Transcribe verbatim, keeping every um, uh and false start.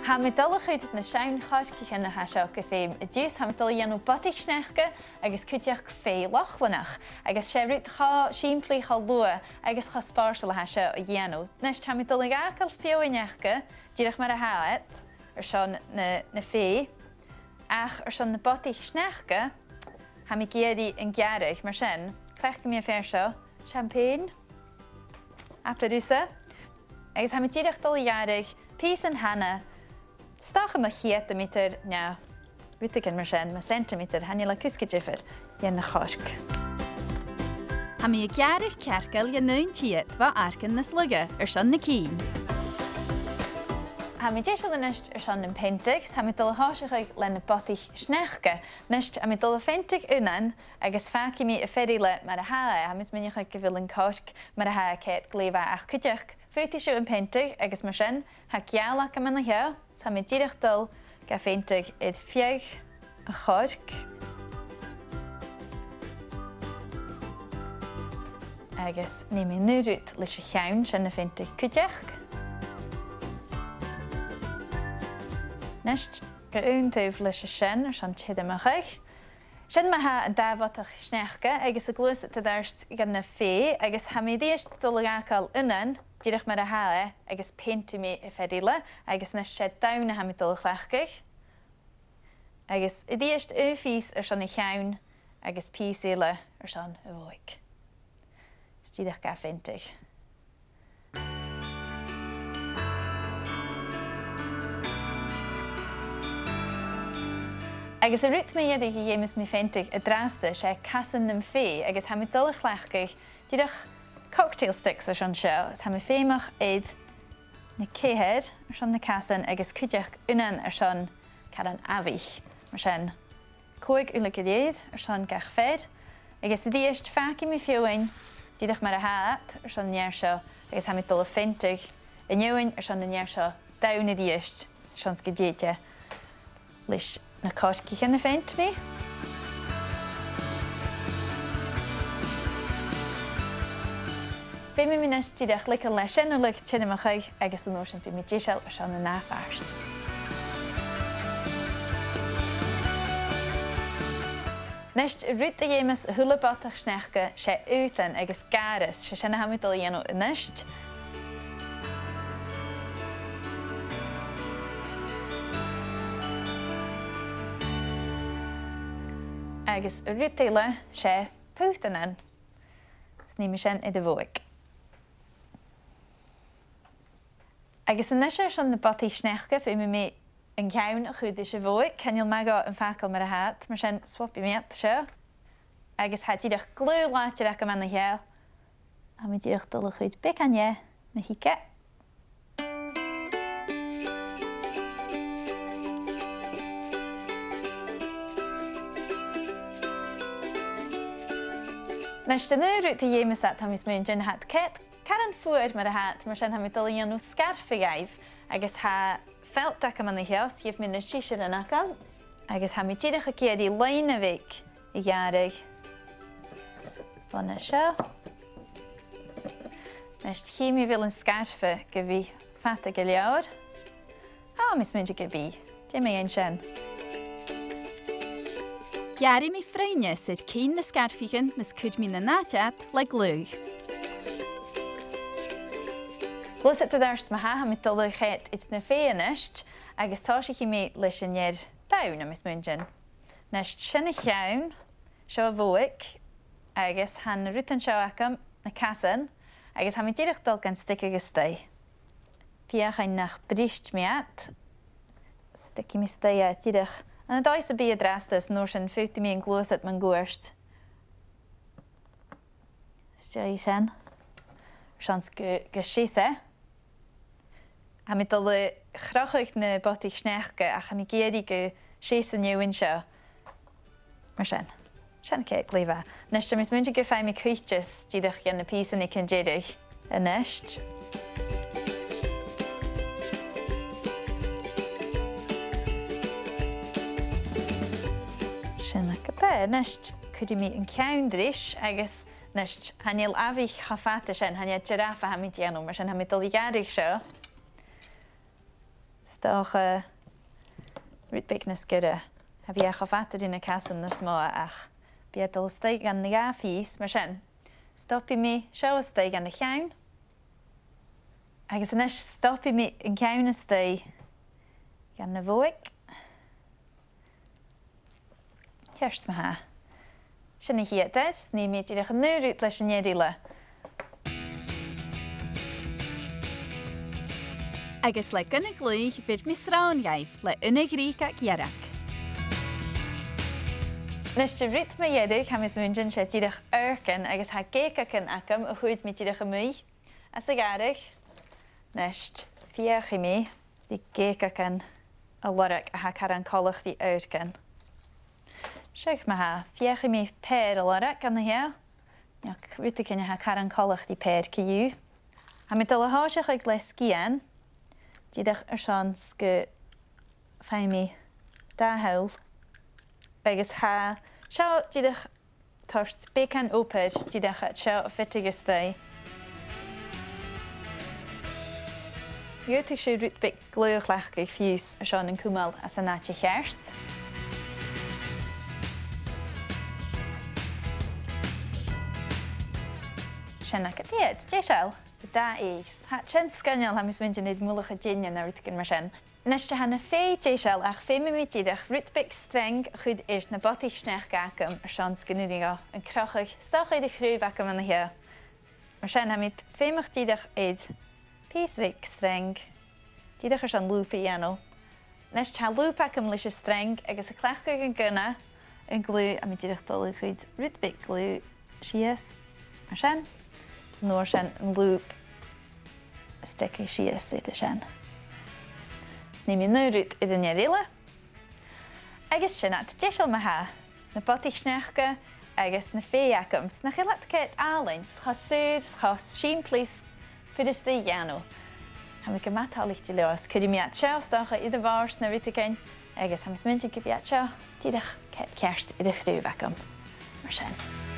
Tha mi a' dol a chur na seann choirceachan a tha seo gu feum an-diugh, tha mi a' dol a dhèanamh bodaich-sneachda agus cuideachd fèidh Lochlannach, agus 's e rud cho sìmplidh, cho luath agus cho spòrsail a tha seo a dhèanamh. A-nis, tha mi a' dol a dh'fhàgail feadhainn aca, dìreach mar a tha iad, airson na, na fèidh, ach airson na bodaich-sneachda, tha mi ag iarraidh an gearradh, mar sin, cleachdaidh mi am fear seo, champagne, abair thusa, agus tha mi dìreach a' dol a ghearradh pìosan thana, 's dòcha mu cheud meatair, no rudeigin mar sin, mu chentimeatair, chan eil e cus gu diofar, dhen a' choirce. Tha mi a' gearradh cearcall dhen aon tìde bho àircean nas lugha airson na cinn. Tha mi deiseil a-nis airson am peantadh, 's tha mi a' dol a thòiseachadh le na bodaich-sneachda. A-nis, tha mi a' dol a pheantadh aonan, agus fàgaidh mi am fear eile mar a tha e. Tha mi a' smaoineachadh gu bheil an coirce mar a tha e ceart glè mhath, ach cuideachd, faodaidh sibh am peantadh, agus mar sin, tha geall agam an seo, 's tha mi dìreach a' dol ga pheantadh air feadh a' choirce. Agus nì mi an aon rud leis a' cheann, sin a pheantadh cuideachd. A-nis, gu aon taobh leis a sin, airson tiormachadh. Sin ma-thà an dà bhodach-sneachda, agus a' gluasad air adhart gu na fèidh, agus tha mi a-rithist a' dol a dh'fhàgail aonan, dìreach mar a tha e, agus peantaidh mi am fear eile, agus a-nis 's e donn a tha mi a' dol a chleachdadh. Agus a-rithist aon phìos airson a' cheann, agus pìos eile airson a' bhodhaig. 'S dìreach ga pheantadh. Agus an rud mu dheireadh a dh'fheumas mi pheantadh an-dràsta, 's e casan nam fèidh, agus tha mi a' dol a chleachdadh dìreach cocktail sticks airson seo, is tha mi feumach air na ceithir airson na casan agus cuideachd aonan airson caran amhaich, mar sin. Còig uile gu lèir airson gach fear, agus a-rithist fàgaidh mi feadhainn dìreach mar a tha iad airson an fhear seo, agus tha mi a' dol a pheantadh an fheadhainn airson an fhear seo donn a-rithist, airson 's gun tèid e leis na coirceachan a pheant mi. Feumaidh mi a-nis dìreach leigeil leis an uile tiormachadh agus an uair sin bidh mi deiseil airson an ath phàirt. A-nis, an rud a dh'fheumas a h-uile bodach-sneachda, 's e aodann agus gàire, 's e sin a tha mi a' dol a dhèanamh a-nis. Agus an rud eile, 's e putannan. Is nì mi sin air a' bhodhaig. Agus a-nis airson na bodaich-sneachda, feumaidh mi an ceann a chur ris a' bhodhaig, chan eil mi a' gabhail am facal mar a tha iad, mar sin swapaidh mi iad seo. Agus tha e dìreach glè làidir agam an-seo. Tha mi dìreach a' dol a chur beagan dheth mu thighe. Nis, an aon rud a dh'fheumas iad, tha mi a' smaointinn, tha iad ceart caran fuar mar a tha iad, mar sin tha mi a' dol a dhèanamh sgarfa dhaibh, agus tha felt agam an-seo, 's gheibh mi na siosairean agam, agus tha mi dìreach ag iarraidh loidhne bheag a ghearradh bhon a seo. Nis, chì mi a bheil an sgarfa gu bhith fada gu leòr. Tha mi a' smaointinn gu bheil. Dè mu dheidhinn sin? Gearraidh mi froinn air cinn nan sgarfaichean mus cuir mi nan àite iad le glaodh. Gluaisidh tu dart ma-thà, tha mi a' dol a choimhead air na fèidh a-nis, agus tòisichidh mi leis an fhear donn, tha mi a' smaointinn. Nis, sin a' cheann, seo a' bhodhaig, agus tha na rudan seo agam, na casan, agus tha mi dìreach a' dol gan stiogadh a-staigh. Feuchainn nach brist mi iad. Stiogamaid a-staigh iad dìreach ann an dòigh sam bith an-dràsta, is an uair sin faodaidh mi an gluasad mun cuairt. Is dòigh sin. Seans gu, gu seas e. Tha mi a' dol a chrochadh na bodaich-sneachda, ach tha mi ag iarraidh gu seas an fheadhainn seo. Mar sin. Sin ceart glè mhath. Nis, tha mi a' smaointinn gum faigh mi cuidhteas dìreach dha na pìosan aig an deireadh a-nis. Sin agad e. Nis, cuiridh mi an ceann ris agus nis, chan eil amhaich cho fada sin, chan e giraffe a tha mi a' dèanamh, mar sin tha mi a' dol a ghearradh seo. 'S dòcha rud beag nas giorra. Cha bhi e cho fada ri na casan nas motha ach bidh e a' dol a-staigh dhan a dhà phìos, mar sin. Stobhaidh mi seo a-staigh dhan a' cheann. Agus a-nis stobhaidh mi an ceann a-staigh dhan a' bhodhaig. Ceart ma-thà. Sin a' chiad fhear, 's nì mi dìreach an aon rud leis an fhear eile. Agus le gun a' ghlaodh, bheir mi sròn dhaibh le aon ghrìogag dhearg. A-nis, an rud mu dheireadh, tha mi a' smaointinn, 's e dìreach adhaircean, agus tha geugagan agam a fhuair mi dìreach a-muigh às a' ghàrradh. A-nis, feuchaidh mi ri geugagan a lorg a tha car coltach ri adhaircean. Seadh ma-thà, feuchaidh mi peur a lorg an-seo. No rudeigin a tha car coltach ri peur co-dhiù. Tha mi a' dol a thòiseachadh le sgian, dìreach airson 's gum faigh mi dà tholl. Agus tha seo dìreach toirt beagan obair dìreach a tha seo a' fiteadh a-staigh. Dh'fhaodadh sibh rud beag glaodh a chleachdadh fiù 's airson an cumail anns an àite cheart. Sin agad iad, deiseil. Dà fhèis. Tha sin sgoinneil, tha mi a' smaointinn, air mullach an teine no rudeigin mar sin. A-nis, tha na fèidh deiseil, ach feumaidh mi dìreach rud beag sreang a chur air na bodaich-sneachda agam airson 's gun urrainn dhomh an crochadh, 's dòcha air a' chraobh agam an-seo. Mar sin, tha mi feumach dìreach air pìos bheag sreang, dìreach airson lùb a dhèanamh. A-nis, tha lùb agam leis an sreang agus a' cleachdadh an gunna, an glaodh, tha mi dìreach a' dol a chur rud beag glaodh sìos, mar sin. 'S an uair sin an lùb a steigeadh sìos air sin. 'S nì mi an aon rud air an fhear eile. Agus sin iad deiseil ma-thà, na bodaich-sneachda agus na fèidh agam. 'S nach eil iad ceart àlainn, 's cho saor, 's cho sìmplidh, 's furasta a dhèanamh. Tha mi gu math toilichte leotha, 's cuiridh mi iad seo, 's dòcha, air a' bhòrd no rudeigin, agus tha mi a' smaointinn gum bi iad seo dìreach ce-, ceart air a' chraobh agam. Mar sin.